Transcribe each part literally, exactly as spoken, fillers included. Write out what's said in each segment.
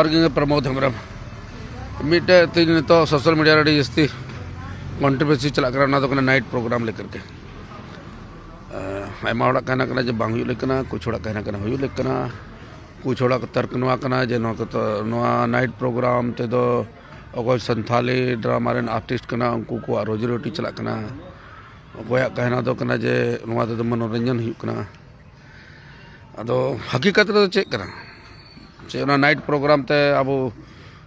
ᱡᱚᱦᱟᱨ ᱜᱮ, ᱯᱨᱚᱢᱳᱫ ᱦᱮᱢᱵᱨᱚᱢ᱾ ᱢᱤᱫᱴᱮᱡ ᱛᱮᱦᱮᱧ ᱱᱤᱛᱚᱜ ᱥᱳᱥᱟᱞ ᱢᱤᱰᱤᱭᱟ ᱨᱮ ᱟᱹᱰᱤ ᱡᱟᱹᱥᱛᱤ ᱠᱚᱱᱴᱨᱳᱵᱷᱟᱨᱥᱤ ᱪᱟᱞᱟᱜ ᱠᱟᱱᱟ, ᱚᱱᱟ ᱫᱚ ᱠᱟᱱᱟ ᱱᱟᱭᱤᱴ ᱯᱨᱳᱜᱨᱟᱢ ᱞᱮᱠᱟ ᱨᱮᱜᱮ᱾ ᱟᱭᱢᱟ ᱦᱚᱲᱟᱜ ᱠᱟᱱᱟ ᱠᱟᱱᱟ ᱡᱮ ᱵᱟᱝ ᱦᱩᱭᱩᱜ ᱞᱮᱠ ᱠᱟᱱᱟ, ᱠᱩᱪ ᱦᱚᱲᱟᱜ ᱠᱟᱱᱟ ᱠᱟᱱᱟ ᱦᱩᱭᱩᱜ ᱞᱮᱠ ᱠᱟᱱᱟ᱾ ᱠᱩᱪ ᱦᱚᱲᱟᱜ ᱛᱟᱨᱠ ᱱᱚᱣᱟ ᱠᱟᱱᱟ ᱡᱮ ᱱᱚᱣᱟ ᱠᱚᱫᱚ, ᱱᱚᱣᱟ ᱱᱟᱭᱤᱴ ᱯᱨᱳᱜᱨᱟᱢ ᱛᱮᱫᱚ ᱚᱠᱚᱭ ᱥᱟᱱᱛᱷᱟᱞᱤ ᱰᱨᱟᱢᱟ ᱨᱮᱱ ᱟᱨᱴᱤᱥᱴ ᱠᱟᱱᱟ, ᱩᱱᱠᱩ ᱠᱚᱣᱟᱜ ᱨᱳᱡᱤ ᱨᱳᱴᱤ ᱪᱟᱞᱟᱜ ᱠᱟᱱᱟ᱾ ᱚᱠᱚᱭᱟᱜ ᱠᱟᱦᱱᱟ ᱫᱚ ᱠᱟᱱᱟ ᱡᱮ ᱱᱚᱣᱟ ᱛᱮᱫᱚ ᱢᱚᱱᱳᱨᱚᱧᱡᱚᱱ ᱦᱩᱭᱩᱜ ᱠᱟᱱᱟ᱾ ᱟᱫᱚ ᱦᱟᱹᱠᱤᱠᱟᱛ ᱨᱮᱫᱚ ᱪᱮᱫ ᱠᱟᱱᱟ? ᱪᱮᱫ ᱚᱱᱟ ᱱᱟᱭᱤᱴ ᱯᱨᱳᱜᱨᱟᱢ ᱛᱮ ᱟᱵᱚ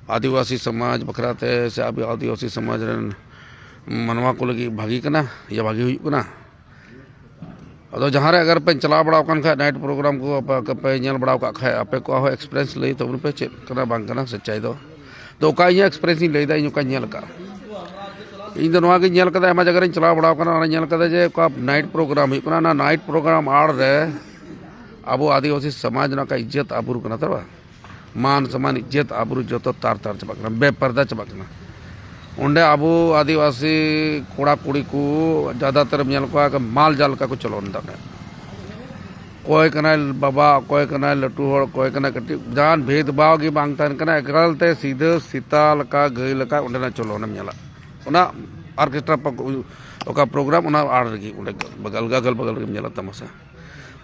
ᱟᱹᱫᱤᱵᱟᱹᱥᱤ ᱥᱚᱢᱟᱡᱽ ᱵᱟᱠᱷᱨᱟ ᱛᱮ ᱥᱮ ᱟᱵᱚ ᱟᱹᱫᱤᱵᱟᱹᱥᱤ ᱥᱚᱢᱟᱡᱽ ᱨᱮᱱ ᱢᱟᱱᱣᱟ ᱠᱚ ᱞᱟᱹᱜᱤᱫ ᱵᱷᱟᱹᱜᱤ ᱠᱟᱱᱟ ᱭᱟ ᱵᱷᱟᱹᱜᱤ ᱦᱩᱭᱩᱜ ᱠᱟᱱᱟ? ᱟᱫᱚ ᱡᱟᱦᱟᱸ ᱨᱮ ᱟᱜᱟᱨ ᱯᱮ ᱪᱟᱞᱟᱣ ᱵᱟᱲᱟ ᱟᱠᱟᱱ ᱠᱷᱟᱡ, ᱱᱟᱭᱤᱴ ᱯᱨᱳᱜᱨᱟᱢ ᱠᱚ ᱟᱯᱮ, ᱟᱯᱮ ᱯᱮ ᱧᱮᱞ ᱵᱟᱲᱟ ᱟᱠᱟᱫ ᱠᱷᱟᱡ, ᱟᱯᱮ ᱠᱚᱣᱟᱜ ᱦᱚᱸ ᱮᱠᱥᱯᱤᱨᱤᱭᱮᱱᱥ ᱞᱟᱹᱭ ᱛᱟᱵᱚᱱ ᱯᱮ, ᱪᱮᱫ ᱠᱟᱱᱟ ᱵᱟᱝ ᱠᱟᱱᱟ ᱥᱟᱪᱟᱭ ᱫᱚ᱾ ᱛᱚ ᱚᱠᱟ ᱤᱧᱟᱹᱜ ᱮᱠᱥᱯᱤᱨᱤᱭᱮᱱᱥ ᱤᱧ ᱞᱟᱹᱭᱫᱟ, ᱤᱧ ᱚᱠᱟᱧ ᱧᱮᱞ ᱟᱠᱟᱫᱼᱟ᱾ ᱤᱧ ᱫᱚ ᱱᱚᱣᱟ ᱜᱤᱧ ᱧᱮᱞ ᱠᱟᱫᱟ, ᱟᱭᱢᱟ ᱡᱟᱭᱜᱟ ᱨᱤᱧ ᱪᱟᱞᱟᱣ ᱵᱟᱲᱟ ᱟᱠᱟᱱᱟ, ᱚᱱᱟ ᱧᱮᱞ ᱠᱟᱫᱟ ᱡᱮ ᱚᱠᱟ ᱱᱟᱭᱤᱴ ᱯᱨᱳᱜᱨᱟᱢ ᱦᱩᱭᱩᱜ ᱠᱟᱱᱟ, ᱚᱱᱟ ᱱᱟᱭᱤᱴ ᱯᱨᱳᱜᱨᱟᱢ ᱟᱲ ᱨᱮ ᱟᱵᱚ ᱟᱹᱫᱤᱵᱟᱹᱥᱤ ᱥᱚᱢᱟᱡᱽ ᱨᱮᱱᱟᱜ ᱚᱠᱟ ᱤᱡᱽᱡᱚᱛ ᱟᱵᱨᱩ ᱠᱟᱱᱟ, ᱛᱚ ᱵᱟᱝ? ᱢᱟᱱ ᱥᱚᱢᱢᱟᱱ ᱤᱡᱽᱡᱚᱛ ᱟᱵᱨᱩ ᱡᱚᱛᱚ ᱛᱟᱨ ᱛᱟᱨ ᱪᱟᱵᱟᱜ ᱠᱟᱱᱟ, ᱵᱮᱯᱟᱨᱫᱟ ᱪᱟᱵᱟᱜ ᱠᱟᱱᱟ᱾ ᱚᱸᱰᱮ ᱟᱵᱚ ᱟᱹᱫᱤᱵᱟᱹᱥᱤ ᱠᱚᱲᱟ ᱠᱩᱲᱤ ᱠᱚ ᱡᱟᱫᱟᱛᱟᱨ ᱮᱢ ᱧᱮᱞ ᱠᱚᱣᱟ ᱢᱟᱞ ᱡᱟᱞ ᱞᱮᱠᱟ ᱠᱚ ᱪᱚᱞᱚᱱ ᱮᱫᱟ᱾ ᱚᱸᱰᱮ ᱚᱠᱚᱭ ᱠᱟᱱᱟᱭ ᱵᱟᱵᱟ, ᱚᱠᱚᱭ ᱠᱟᱱᱟᱭ ᱞᱟᱹᱴᱩ ᱦᱚᱲ, ᱚᱠᱚᱭ ᱠᱟᱱᱟᱭ ᱠᱟᱹᱴᱤᱡ, ᱡᱟᱦᱟᱱ ᱵᱷᱮᱫᱽ ᱵᱷᱟᱣ ᱜᱮ ᱵᱟᱝ ᱛᱟᱦᱮᱱ ᱠᱟᱱᱟ᱾ ᱮᱠᱟᱞ ᱛᱮ ᱥᱤᱫᱷᱟᱹ ᱥᱮᱛᱟ ᱞᱮᱠᱟ, ᱜᱟᱹᱭ ᱞᱮᱠᱟ ᱚᱸᱰᱮᱱᱟᱜ ᱪᱚᱞᱚᱱᱮᱢ ᱧᱮᱞᱟ᱾ ᱚᱱᱟ ᱚᱨᱠᱮᱥᱴᱨᱟ ᱯᱨᱳ-, ᱚᱠᱟ ᱯᱨᱳᱜᱨᱟᱢ, ᱚᱱᱟ ᱟᱲ ᱨᱮᱜᱮ ᱚᱸᱰᱮ ᱟᱞᱜᱟ ᱟᱜᱟᱞ ᱵᱟᱜᱟᱞ ᱨᱮᱜᱮᱢ ᱧᱮᱞᱟ ᱛᱟᱢᱟᱥᱟ᱾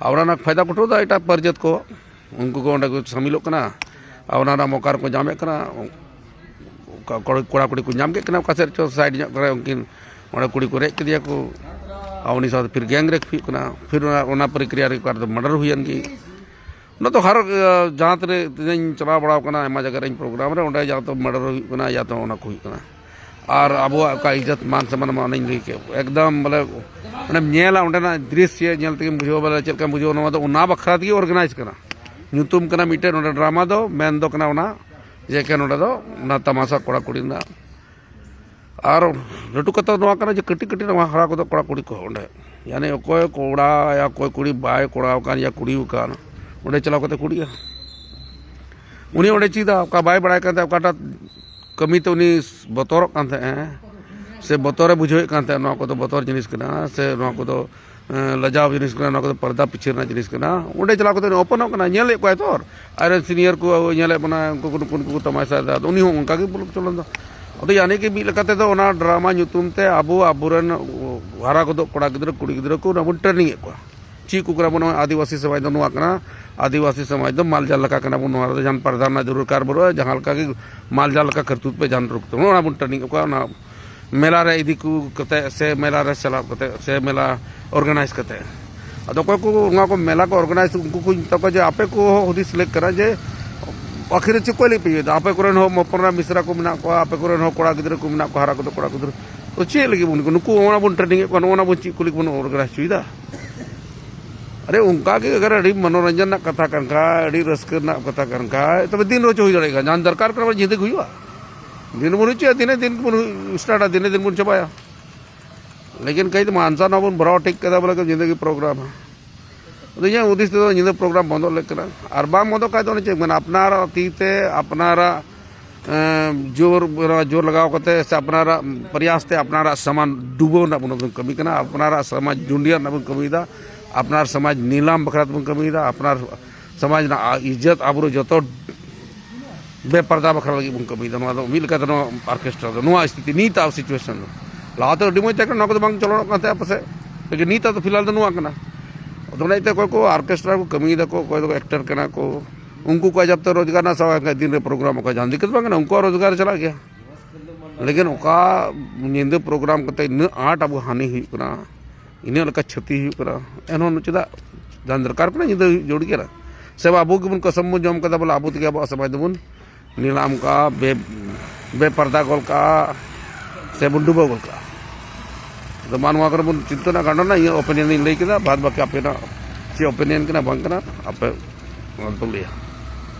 ᱟᱨ ᱚᱱᱟ ᱨᱮᱱᱟᱜ ᱯᱷᱟᱭᱫᱟ ᱠᱚ ᱩᱴᱷᱟᱹᱣ ᱮᱫᱟ ᱮᱴᱟᱜ ᱯᱟᱹᱨᱡᱟᱹᱛ ᱠᱚ, ᱩᱱᱠᱩ ᱠᱚ ᱚᱸᱰᱮ ᱠᱚ ᱥᱟᱢᱤᱞᱚᱜ ᱠᱟᱱᱟ᱾ ᱟᱨ ᱚᱱᱟ ᱨᱮᱱᱟᱜ ᱢᱚᱠᱟ ᱨᱮᱠᱚ ᱧᱟᱢᱮᱫ ᱠᱟᱱᱟ᱾ ᱚᱠᱟ ᱠᱚᱲᱟ, ᱠᱚᱲᱟ ᱠᱩᱲᱤ ᱠᱚ ᱧᱟᱢ ᱠᱮᱫ ᱠᱤᱱᱟ ᱚᱠᱟ ᱥᱮᱫ ᱪᱚ ᱥᱟᱭᱤᱰ ᱧᱚᱜ ᱠᱚᱨᱮ, ᱩᱱᱠᱤᱱ ᱚᱸᱰᱮ ᱠᱩᱲᱤ ᱠᱚ ᱨᱮᱡ ᱠᱮᱫᱮᱭᱟ ᱠᱚ᱾ ᱟᱨ ᱩᱱᱤ ᱥᱟᱶᱛᱮ ᱯᱷᱤᱨ ᱜᱮᱝ ᱨᱮᱯ ᱦᱩᱭᱩᱜ ᱠᱟᱱᱟ᱾ ᱯᱷᱤᱨ ᱚᱱᱟ, ᱚᱱᱟ ᱯᱨᱚᱠᱨᱤᱭᱟ ᱨᱮ ᱚᱠᱟ ᱨᱮᱫᱚ ᱢᱟᱨᱰᱟᱨ ᱦᱩᱭᱮᱱ ᱜᱮ᱾ ᱚᱱᱟ ᱫᱚ ᱦᱟᱨ, ᱡᱟᱦᱟᱸ ᱛᱤᱱᱟᱹᱜ ᱤᱧ ᱪᱟᱞᱟᱣ ᱵᱟᱲᱟ ᱟᱠᱟᱱᱟ ᱟᱭᱢᱟ ᱡᱟᱭᱜᱟ ᱨᱮ ᱤᱧ ᱯᱨᱳᱜᱨᱟᱢ ᱨᱮ, ᱚᱸᱰᱮ ᱭᱟ ᱛᱚ ᱢᱟᱨᱰᱟᱨ ᱦᱩᱭᱩᱜ ᱠᱟᱱᱟ, ᱭᱟ ᱛᱚ ᱚᱱᱟ ᱠᱚ ᱦᱩᱭᱩᱜ ᱠᱟᱱᱟ᱾ ᱟᱨ ᱟᱵᱚᱣᱟᱜ ᱚᱠᱟ ᱤᱡᱽᱡᱚᱛ ᱢᱟᱱ ᱥᱚᱱᱢᱟᱱ ᱢᱟ ᱚᱱᱮᱧ ᱞᱟᱹᱭ ᱠᱮᱫ, ᱮᱠᱫᱚᱢ ᱵᱚᱞᱮ ᱚᱸᱰᱮᱢ ᱧᱮᱞᱟ, ᱚᱸᱰᱮᱱᱟᱜ ᱫᱨᱤᱥᱭᱚ ᱧᱮᱞ ᱛᱮᱜᱮᱢ ᱵᱩᱡᱷᱟᱹᱣᱟ ᱵᱚᱞᱮ ᱪᱮᱫ ᱞᱮᱠᱟᱢ ᱵᱩᱡᱷᱟᱹᱣᱟ᱾ ᱱᱚᱣᱟ ᱫᱚ ᱚᱱᱟ ᱵᱟᱠᱷᱨᱟ ᱛᱮᱜᱮ ᱚᱨᱜᱟᱱᱟᱭᱤᱡᱽ ᱠᱟᱱᱟ, ᱧᱩᱛᱩᱢ ᱠᱟᱱᱟ ᱢᱤᱫᱴᱮᱱ ᱚᱸᱰᱮ ᱰᱨᱟᱢᱟ ᱫᱚ, ᱢᱮᱱ ᱫᱚ ᱠᱟᱱᱟ ᱚᱱᱟ ᱡᱮ ᱮᱠᱮᱱ ᱚᱸᱰᱮ ᱫᱚ ᱚᱱᱟ ᱛᱟᱢᱟᱥᱟ ᱠᱚᱲᱟ ᱠᱩᱲᱤ ᱨᱮᱱᱟᱜ᱾ ᱟᱨ ᱞᱟᱹᱴᱩ ᱠᱟᱛᱷᱟ ᱱᱚᱣᱟ ᱠᱟᱱᱟ ᱡᱮ ᱠᱟᱹᱴᱤᱡ ᱠᱟᱹᱴᱤᱡ ᱱᱚᱣᱟ ᱦᱟᱨᱟ ᱠᱚᱫᱚ ᱠᱚᱲᱟ ᱠᱩᱲᱤ ᱠᱚ ᱚᱸᱰᱮ, ᱭᱟᱱᱤ ᱚᱠᱚᱭ ᱠᱚᱲᱟ ᱭᱟ ᱚᱠᱚᱭ ᱠᱩᱲᱤ ᱵᱟᱭ ᱠᱚᱲᱟᱣ ᱟᱠᱟᱱ ᱭᱟ ᱠᱩᱲᱤ ᱟᱠᱟᱱ, ᱚᱸᱰᱮ ᱪᱟᱞᱟᱣ ᱠᱟᱛᱮ ᱠᱩᱲᱤᱜᱼᱟ᱾ ᱩᱱᱤ ᱚᱸᱰᱮ ᱪᱮᱫᱟ, ᱚᱠᱟ ᱵᱟᱭ ᱵᱟᱲᱟᱭ ᱠᱟᱱ ᱛᱟᱦᱮᱸᱫ, ᱚᱠᱟᱴᱟᱜ ᱠᱟᱹᱢᱤ ᱛᱮ ᱩᱱᱤ ᱵᱚᱛᱚᱨᱚᱜ ᱠᱟᱱ ᱛᱟᱦᱮᱸᱫ ᱥᱮ ᱵᱚᱛᱚᱨᱮ ᱵᱩᱡᱷᱟᱹᱣᱮᱫ ᱠᱟᱱ ᱛᱟᱦᱮᱸᱫ, ᱱᱚᱣᱟ ᱠᱚᱫᱚ ᱵᱚᱛᱚᱨ ᱡᱤᱱᱤᱥ ᱠᱟᱱᱟ ᱥᱮ ᱱᱚᱣᱟ ᱠᱚᱫᱚ ᱞᱟᱡᱟᱣ ᱡᱤᱱᱤᱥ ᱠᱟᱱᱟ, ᱱᱚᱣᱟ ᱠᱚᱫᱚ ᱯᱚᱨᱫᱟ ᱯᱤᱪᱷᱟᱹ ᱨᱮᱱᱟᱜ ᱡᱤᱱᱤᱥ ᱠᱟᱱᱟ᱾ ᱚᱸᱰᱮ ᱪᱟᱞᱟᱣ ᱠᱟᱛᱮ ᱩᱱᱤ ᱳᱯᱮᱱᱚᱜ ᱠᱟᱱᱟ, ᱧᱮᱞᱮᱫ ᱠᱚᱣᱟᱭ ᱛᱚ, ᱟᱡᱨᱮᱱ ᱥᱤᱱᱤᱭᱟᱨ ᱠᱚ ᱧᱮᱞᱮᱫ ᱵᱚᱱᱟ, ᱩᱱᱠᱩ ᱠᱚ, ᱱᱩᱠᱩ, ᱱᱩᱠᱩ ᱠᱚ ᱛᱟᱢᱟᱥᱟᱭᱮᱫᱟ, ᱟᱫᱚ ᱩᱱᱤ ᱦᱚᱸ ᱚᱱᱠᱟ ᱜᱮ ᱵᱚᱞᱚ ᱪᱚᱞᱚᱱ ᱫᱚ᱾ ᱟᱫᱚ ᱭᱟᱱᱤ ᱠᱤ ᱢᱤᱫ ᱞᱮᱠᱟ ᱛᱮᱫᱚ ᱚᱱᱟ ᱰᱨᱟᱢᱟ ᱧᱩᱛᱩᱢ ᱛᱮ ᱟᱵᱚ, ᱟᱵᱚᱨᱮᱱ ᱦᱟᱨᱟ ᱜᱚᱫᱚᱜ ᱠᱚᱲᱟ ᱜᱤᱫᱽᱨᱟᱹ, ᱠᱩᱲᱤ ᱜᱤᱫᱽᱨᱟᱹ ᱠᱚ ᱚᱱᱟ ᱵᱚᱱ ᱴᱨᱮᱱᱤᱝ ᱮᱫ ᱠᱚᱣᱟ᱾ ᱪᱮᱫ ᱠᱚ ᱠᱟᱱᱟ ᱵᱚᱱ, ᱱᱚᱜᱼᱚᱭ ᱟᱹᱫᱤᱵᱟᱹᱥᱤ ᱥᱚᱢᱟᱡᱽ ᱫᱚ ᱱᱚᱣᱟ ᱠᱟᱱᱟ, ᱟᱹᱫᱤᱵᱟᱹᱥᱤ ᱥᱚᱢᱟᱡᱽ ᱫᱚ ᱢᱟᱞᱡᱟᱞ ᱞᱮᱠᱟ ᱠᱟᱱᱟ ᱵᱚᱱ, ᱱᱚᱣᱟ ᱨᱮᱫᱚ ᱡᱟᱦᱟᱱ ᱯᱨᱟᱫᱷᱟᱱ ᱨᱮᱱᱟᱜ ᱡᱟᱹᱨᱩᱲ ᱠᱟᱨ ᱵᱟᱹᱱᱩᱜᱼᱟ, ᱡᱟᱦᱟᱸ ᱞᱮᱠᱟ ᱜᱮ ᱢᱟᱞᱡᱟᱞ ᱞᱮᱠᱟ ᱠᱟᱹᱨᱛᱩᱛ ᱯᱮ ᱡᱟᱦᱟᱱ ᱨᱩᱯ ᱛᱮ, ᱱᱚᱜᱼᱚ ᱱᱟ ᱵᱚᱱ ᱴᱨᱮᱱᱤᱝ ᱮᱫ ᱠᱚᱣᱟ᱾ ᱚᱱᱟ ᱢᱮᱞᱟ ᱨᱮ ᱤᱫᱤ ᱠᱚ ᱠᱟᱛᱮ ᱥᱮ ᱢᱮᱞᱟ ᱨᱮ ᱪᱟᱞᱟᱣ ᱠᱟᱛᱮ ᱥᱮ ᱢᱮᱞᱟ ᱚᱨᱜᱟᱱᱟᱭᱤᱡᱽ ᱠᱟᱛᱮ, ᱟᱫᱚ ᱚᱠᱚᱭ ᱠᱚ ᱱᱚᱣᱟ ᱠᱚ ᱢᱮᱞᱟ ᱠᱚ ᱚᱨᱜᱟᱱᱟᱭᱤᱡᱽ, ᱩᱱᱠᱩ ᱠᱚᱧ ᱢᱮᱛᱟ ᱠᱚᱣᱟ ᱡᱮ ᱟᱯᱮ ᱠᱚ ᱦᱚᱸ ᱦᱩᱫᱤᱥ ᱞᱮᱠ ᱠᱟᱱᱟ ᱡᱮ ᱟᱹᱠᱷᱤᱨ ᱨᱮ ᱪᱮᱫ ᱠᱚ ᱞᱟᱹᱜᱤᱫ ᱯᱮ ᱤᱭᱟᱹᱭᱮᱫᱟ? ᱟᱯᱮ ᱠᱚᱨᱮᱱ ᱦᱚᱸ ᱦᱚᱯᱚᱱ ᱮᱨᱟ ᱢᱤᱥᱨᱟ ᱠᱚ ᱢᱮᱱᱟᱜ ᱠᱚᱣᱟ, ᱟᱯᱮ ᱠᱚᱨᱮᱱ ᱦᱚᱸ ᱠᱚᱲᱟ ᱜᱤᱫᱽᱨᱟᱹ ᱠᱚ ᱢᱮᱱᱟᱜ ᱠᱚᱣᱟ, ᱦᱟᱨᱟ ᱠᱚᱫᱚ ᱠᱚᱲᱟ ᱜᱤᱫᱽᱨᱟᱹ, ᱛᱚ ᱪᱮᱫ ᱞᱟᱹᱜᱤᱫ ᱵᱚᱱ, ᱱᱩᱠᱩ ᱚᱱᱟ ᱵᱚᱱ ᱴᱨᱮᱱᱤᱝ ᱮᱫ ᱠᱚᱣᱟ, ᱱᱚᱜᱼᱚ ᱱᱟ ᱵᱚᱱ ᱪᱮᱫ ᱠᱚ ᱞᱟᱹᱜᱤᱫ ᱵᱚᱱ ᱚᱨᱜᱟᱱᱟᱭᱤᱡᱽ ᱦᱚᱪᱚᱭᱮᱫᱟ? ᱟᱨᱮ ᱚᱱᱠᱟ ᱜᱮ ᱟᱜᱟᱨ ᱟᱹᱰᱤ ᱢᱚᱱᱳᱨᱚᱧᱡᱚᱱ ᱨᱮᱱᱟᱜ ᱠᱟᱛᱷᱟ ᱠᱟᱱ ᱠᱷᱟᱡ, ᱟᱹᱰᱤ ᱨᱟᱹᱥᱠᱟᱹ ᱨᱮᱱᱟᱜ ᱠᱟᱛᱷᱟ ᱠᱟᱱ ᱠᱷᱟᱡ, ᱛᱚᱵᱮ ᱫᱤᱱ ᱨᱮ ᱦᱚᱪᱚ ᱦᱩᱭ ᱫᱟᱲᱮᱭᱟᱜ ᱠᱟᱱᱟ, ᱡᱟᱦᱟᱸ ᱫᱚᱨᱠᱟᱨ ᱠᱟᱱᱟ ᱧᱤᱫᱟᱹ ᱜᱮ ᱦᱩᱭᱩᱜᱼᱟ᱾ ᱫᱤᱱ ᱵᱚᱱ ᱦᱚᱪᱚᱭᱟ, ᱫᱤᱱᱮ ᱫᱤᱱ ᱵᱚᱱ ᱥᱴᱟᱨᱴᱟ, ᱫᱤᱱᱮ ᱫᱤᱱ ᱵᱚᱱ ᱪᱟᱵᱟᱭᱟ᱾ ᱞᱮᱠᱤᱱ ᱠᱟᱹᱡ ᱢᱟᱱᱥᱟ ᱱᱚᱣᱟ ᱵᱚᱱ ᱵᱷᱚᱨᱟᱣ ᱴᱷᱤᱠ ᱠᱟᱫᱟ ᱵᱚᱞᱮ ᱧᱤᱫᱟᱹ ᱜᱮ ᱯᱨᱳᱜᱨᱟᱢ᱾ ᱟᱫᱚ ᱤᱧᱟᱹᱜ ᱦᱩᱫᱤᱥ ᱛᱮᱫᱚ ᱧᱤᱫᱟᱹ ᱯᱨᱳᱜᱨᱟᱢ ᱵᱚᱱᱫᱚᱜ ᱞᱮᱠ ᱠᱟᱱᱟ᱾ ᱟᱨ ᱵᱟᱝ ᱵᱚᱱᱫᱚᱜ ᱠᱷᱟᱡ ᱫᱚ ᱚᱱᱮ ᱪᱮᱫ ᱢᱮᱱᱟ, ᱟᱯᱱᱟᱨᱟᱜ ᱛᱤ ᱛᱮ ᱟᱯᱱᱟᱨᱟᱜ, ᱮᱸ, ᱡᱳᱨ, ᱡᱳᱨ ᱞᱟᱜᱟᱣ ᱠᱟᱛᱮ ᱥᱮ ᱟᱯᱱᱟᱨᱟᱜ ᱯᱨᱚᱭᱟᱥ ᱛᱮ ᱟᱯᱱᱟᱨᱟᱜ ᱥᱟᱢᱟᱱ ᱰᱩᱵᱟᱹᱣ ᱨᱮᱱᱟᱜ ᱵᱚᱱ ᱠᱟᱹᱢᱤ ᱠᱟᱱᱟ, ᱟᱯᱱᱟᱨᱟᱜ ᱥᱚᱢᱟᱡᱽ ᱡᱩᱸᱰᱤᱭᱟᱹ ᱨᱮᱱᱟᱜ ᱵᱚᱱ ᱠᱟᱹᱢᱤᱭᱮᱫᱟ, ᱟᱯᱱᱟᱨ ᱥᱚᱢᱟᱡᱽ ᱱᱤᱞᱟᱢ ᱵᱟᱠᱷᱨᱟ ᱛᱮᱵᱚᱱ ᱠᱟᱹᱢᱤᱭᱮᱫᱟ, ᱟᱯᱱᱟᱨ ᱥᱚᱢᱟᱡᱽ ᱨᱮᱱᱟᱜ ᱤᱡᱽᱡᱚᱛ ᱟᱵᱨᱩ ᱡᱚᱛᱚ ᱵᱮᱯᱟᱨᱫᱟ ᱵᱟᱠᱷᱨᱟ ᱞᱟᱹᱜᱤᱫ ᱵᱚᱱ ᱠᱟᱹᱢᱤᱭᱮᱫᱟ᱾ ᱱᱚᱣᱟ ᱫᱚ ᱢᱤᱫ ᱞᱮᱠᱟᱛᱮ ᱱᱚᱣᱟ ᱚᱨᱠᱮᱥᱴᱨᱟ ᱫᱚ ᱱᱚᱣᱟ ᱥᱛᱷᱤᱛᱤ, ᱱᱤᱛᱟᱜ ᱥᱤᱪᱩᱭᱮᱥᱚᱱ ᱫᱚ᱾ ᱞᱟᱦᱟᱛᱮ ᱟᱹᱰᱤ ᱢᱚᱡᱽ ᱛᱟᱦᱮᱸ ᱠᱟᱱᱟ, ᱱᱚᱣᱟ ᱠᱚᱫᱚ ᱵᱟᱝ ᱪᱚᱞᱚᱱᱚᱜ ᱠᱟᱱ ᱛᱟᱦᱮᱸᱫ ᱯᱟᱥᱮᱡ, ᱞᱮᱠᱤᱱ ᱱᱤᱛᱟᱜ ᱫᱚ ᱯᱷᱤᱞᱦᱟᱞ ᱫᱚ ᱱᱚᱣᱟ ᱠᱟᱱᱟ᱾ ᱟᱫᱚ ᱚᱱᱟ ᱤᱭᱟᱹᱛᱮ ᱚᱠᱚᱭ ᱠᱚ ᱚᱨᱠᱮᱥᱴᱨᱟ ᱠᱚ ᱠᱟᱹᱢᱤᱭᱮᱫᱟ ᱠᱚ, ᱚᱠᱚᱭ ᱫᱚ ᱮᱠᱴᱟᱨ ᱠᱟᱱᱟ ᱠᱚ, ᱩᱱᱠᱩ ᱠᱚᱣᱟᱜ ᱡᱟᱵ ᱛᱮ ᱨᱳᱡᱽᱜᱟᱨ ᱨᱮᱱᱟᱜ ᱥᱟᱶ ᱮᱱᱠᱷᱟᱱ ᱫᱤᱱ ᱨᱮ ᱯᱨᱳᱜᱨᱟᱢ ᱚᱠᱚᱭ ᱡᱟᱦᱟᱱ ᱫᱤᱠᱠᱟᱛ ᱵᱟᱝ ᱠᱟᱱᱟ, ᱩᱱᱠᱩᱣᱟᱜ ᱨᱳᱡᱽᱜᱟᱨ ᱪᱟᱞᱟᱜ ᱜᱮᱭᱟ᱾ ᱞᱮᱠᱤᱱ ᱚᱠᱟ ᱧᱤᱫᱟᱹ ᱯᱨᱳᱜᱨᱟᱢ ᱠᱟᱛᱮ ᱤᱱᱟᱹᱜ ᱟᱸᱴ ᱟᱵᱚ ᱦᱟᱹᱱᱤ ᱦᱩᱭᱩᱜ ᱠᱟᱱᱟ, ᱤᱱᱟᱹᱜ ᱞᱮᱠᱟ ᱪᱷᱟᱹᱛᱤ ᱦᱩᱭᱩᱜ ᱠᱟᱱᱟ, ᱮᱱᱦᱚᱸ ᱪᱮᱫᱟᱜ ᱡᱟᱦᱟᱱ ᱫᱚᱨᱠᱟᱨ ᱠᱟᱱᱟ? ᱧᱤᱫᱟᱹ ᱦᱩᱭᱩᱜ ᱡᱟᱹᱨᱩᱲ ᱠᱟᱱᱟ᱾ ᱥᱮ ᱟᱵᱚ ᱜᱮᱵᱚᱱ ᱠᱚᱥᱚᱢ ᱵᱚᱱ ᱡᱚᱢ ᱠᱟᱫᱟ ᱵᱚᱞᱮ ᱟᱵᱚ ᱛᱮᱜᱮ ᱟᱵᱚᱣᱟᱜ ᱥᱚᱢᱟᱡᱽ ᱫᱚᱵᱚᱱ ᱱᱤᱞᱟᱢ ᱠᱟᱜᱼᱟ, ᱵᱮ-, ᱵᱮᱯᱟᱨᱫᱟ ᱜᱚᱞ ᱠᱟᱜᱼᱟ, ᱥᱮᱵᱚᱱ ᱰᱩᱵᱟᱹᱣ ᱜᱚᱞ ᱠᱟᱜᱼᱟ? ᱟᱫᱚ ᱢᱟ ᱱᱚᱣᱟ ᱠᱚᱨᱮ ᱵᱚᱱ ᱪᱤᱱᱛᱟᱹ ᱨᱮᱱᱟᱜ ᱜᱟᱱᱰᱚ ᱨᱮᱱᱟᱜ ᱤᱧᱟᱹᱜ ᱳᱯᱤᱱᱤᱭᱚᱱ ᱤᱧ ᱞᱟᱹᱭ ᱠᱮᱫᱟ, ᱵᱟᱫ ᱵᱟᱹᱠᱤ ᱟᱯᱮᱱᱟᱜ ᱪᱮᱫ ᱳᱯᱤᱱᱤᱭᱚᱱ ᱠᱟᱱᱟ ᱵᱟᱝ ᱠᱟᱱᱟ ᱟᱯᱮ ᱚᱱᱟ ᱫᱚᱯᱮ ᱞᱟᱹᱭᱟ᱾